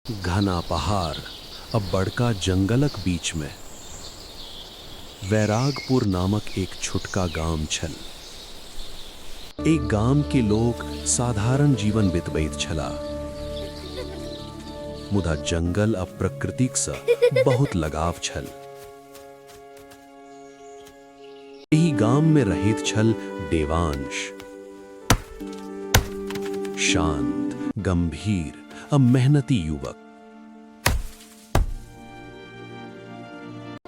घना पहाड़ आ बड़का जंगलक बीच में वैरागपुर नामक एक छोटका गाम छल। एक गाम के लोक साधारण जीवन बितबैत छलाह, मुदा जंगल आ प्रकृतिक सँ बहुत लगाव छल। एहि गाम में रहैत छल देवांश, शांत, गंभीर आ मेहनती युवक।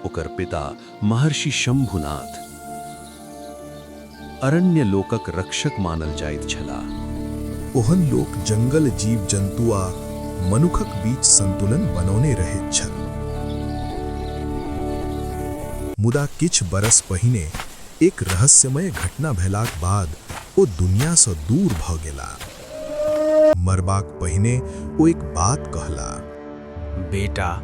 ओकर पिता महर्षि शंभुनाथ अरण्य लोकक रक्षक मानल जाइत छलाह। ओहन लोक जंगल, जीव-जन्तु आ मनुखक बीच संतुलन बनौने रहैत छल। मुदा किछ बरस पहिने एक रहस्यमय घटना भेलाक बाद ओ दुनिया सँ दूर भ गेला। मरबाक पहिने ओ एक बात कहला। बेटा,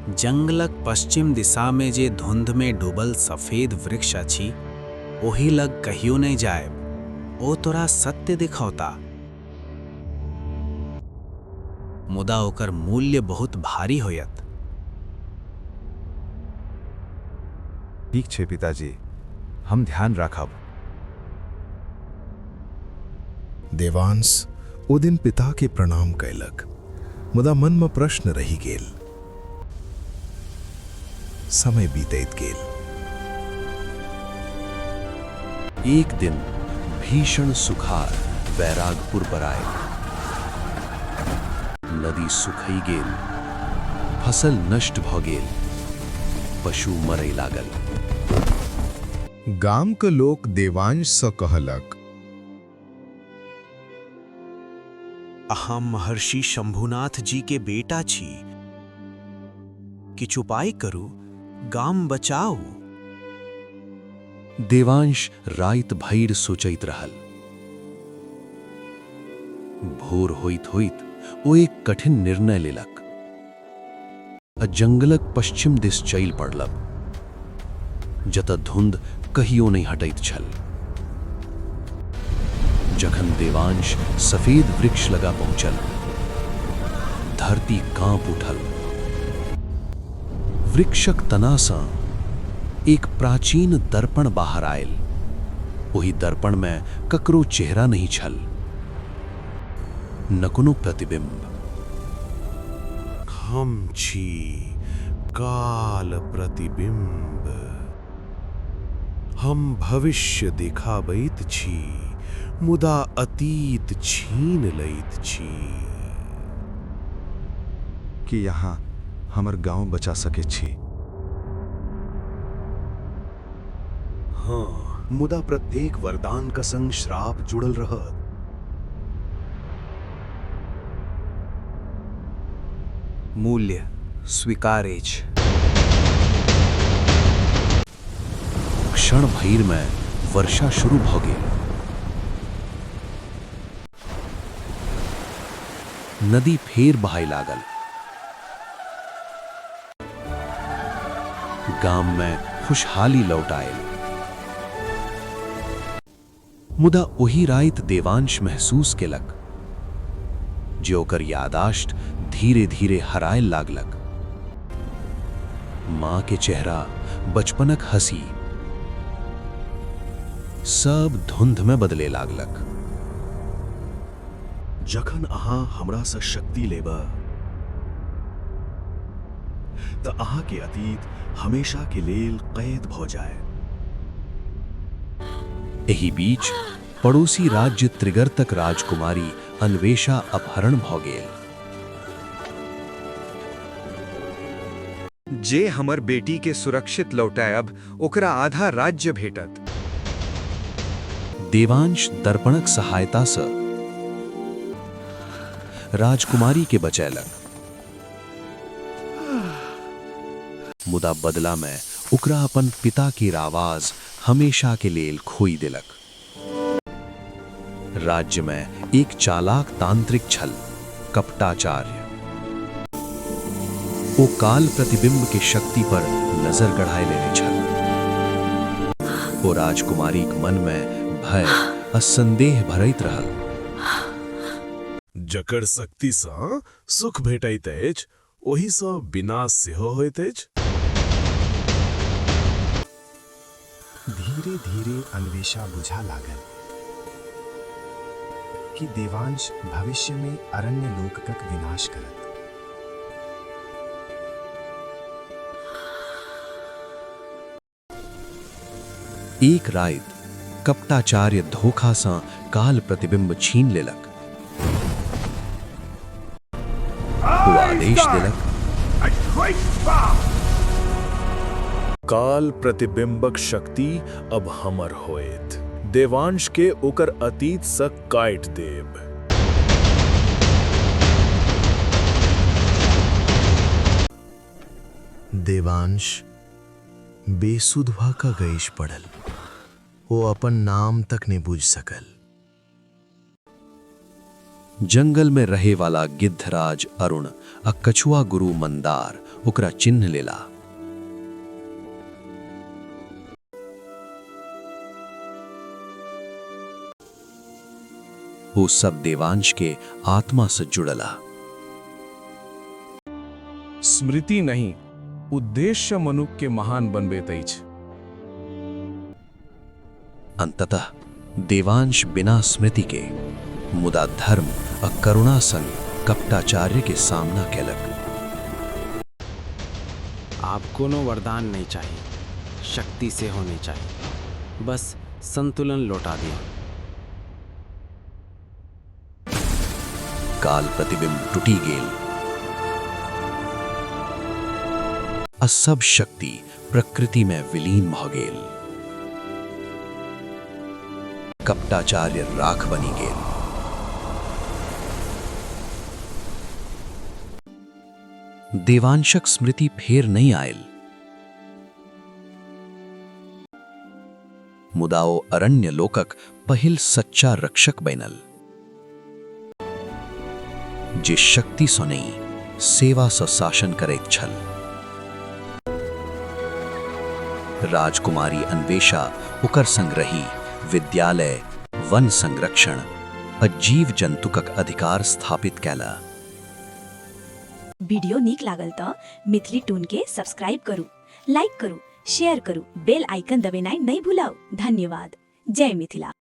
जंगलक पश्चिम दिशामे जे धुंधमे डूबल सफेद वृक्ष अछि, ओहि लग कहियो नहि जायब। ओ तोरा सत्य देखौता। मुदा ओकर मूल्य बहुत भारी होयत। ठीक छै पिताजी, हम ध्यान राखब। देवांश ओ दिन पिता के प्रणाम कयलक, मुदा मन मे प्रश्न रहि गेल। समय बीतैत गेल। एक दिन भीषण सुखाड़ वैरागपुर पर आयल। नदी सुखई गेल, फसल नष्ट भ गेल, पशु मरय लागल। गाम के लोक देवांश सँ कहलक। अहाँ महर्षि शंभुनाथ जी के बेटा छी। किछु उपाय करू, गाम बचाउ। देवांश राति भरि सोचैत रहल। भोर होइत होइत ओ एक कठिन निर्णय लेलक आ जंगलक पश्चिम दिस चलि पड़लक, जतऽ धुंध कहियो नहि हटैत छल। जखन देवांश सफेद वृक्ष लगा पहुंचल, धरती कांप उठल। वृक्षक तना सँ एक प्राचीन दर्पण बाहर आयल। ओहि दर्पण में ककरो चेहरा नहीं छल, न कोनो प्रतिबिंब। हम छी काल प्रतिबिंब। हम भविष्य देखाबैत छी, मुदा अतीत छीन लैत छी। की अहाँ हमर गाँव बचा सकैत छी? हाँ, मुदा प्रत्येक वरदान क संग श्राप जुड़ल रहत। मूल्य स्वीकार अछि। क्षण भरि में वर्षा शुरू भ गेल। नदी फेर बहय लागल। गाम में खुशहाली लौट आयल। मुदा ओही राति देवांश महसूस केलक जे ओकर यादाश्त धीरे धीरे हरायल लागलक। माँ के चेहरा, बचपनक हंसी सब धुंध में बदले लागलक। जखन अहाँ हमरा सँ शक्ति लेब त अहाँ के अतीत हमेशा के लेल कैद भ जायत। एहि बीच पड़ोसी राज्य त्रिगर्तक राजकुमारी अन्वेषा अपहरण भ गेल। जे हमर बेटी के सुरक्षित लौटायब, ओकरा आधा राज्य भेटत। देवांश दर्पणक सहायता सँ राजकुमारी के बचैलक, मुदा बदला में ओकरा अपन पिता केर आवाज हमेशा के लेल खोइ देलक। राज्य में एक चालाक तांत्रिक छल, कपटाचार्य। ओ काल प्रतिबिंब के शक्ति पर नजर गढ़ाए लेने छल। ओ राजकुमारीक मन में भय आ संदेह भरैत रहल। जकर शक्तिसँ सुख भेटैत अछि, ओहिसँ विनाश सेहो होइत अछि। धीरे धीरे अन्वेषा बुझा लागल कि देवांश भविष्य में अरण्य लोकक विनाश करत। एक राति कपटाचार्य धोखासँ काल प्रतिबिंब छीन लेलक। ओ आदेश देलक, काल प्रतिबिंबक शक्ति अब हमर होएत। देवांश के ओकर अतीत सँ काटि देब। देवांश बेसुध भऽ कऽ गैस पड़ल। ओ अपन नाम तक नहि बुझि सकल। जंगल में रहे वाला गिद्धराज अरुण आ कछुआ गुरु मंदार ओकरा चिन्ह लेला। ओ सब देवांश के आत्मा से जुड़ला। स्मृति नहि, उद्देश्य मनुख के महान बनबैत अछि। अंततः देवांश बिना स्मृति के मुदा धर्म आ करुणा संग कपटाचार्य के सामना केलक। आब कोनो वरदान नहि चाही, शक्ति सेहो नहि चाही, बस संतुलन लौटा दिअ। काल प्रतिबिंब टूटी गेल आ सब शक्ति प्रकृति में विलीन भ गेल। कपटाचार्य राख बनि गेल। देवांशक स्मृति फेर नहि आयल, मुदा ओ अरण्य लोकक पहिल सच्चा रक्षक बनल, जे शक्ति सँ नहि, सेवा सँ शासन करैत छल। राजकुमारी अन्वेषा ओकर संग रही विद्यालय, वन संरक्षण आ जीव जन्तुकक अधिकार स्थापित कयला। वीडियो नीक लागल तऽ मिथिली टून के सब्सक्राइब करू, लाइक करू, शेयर करू, बेल आइकन दबेनाइ नहि भुलाउ। धन्यवाद। जय मिथिला।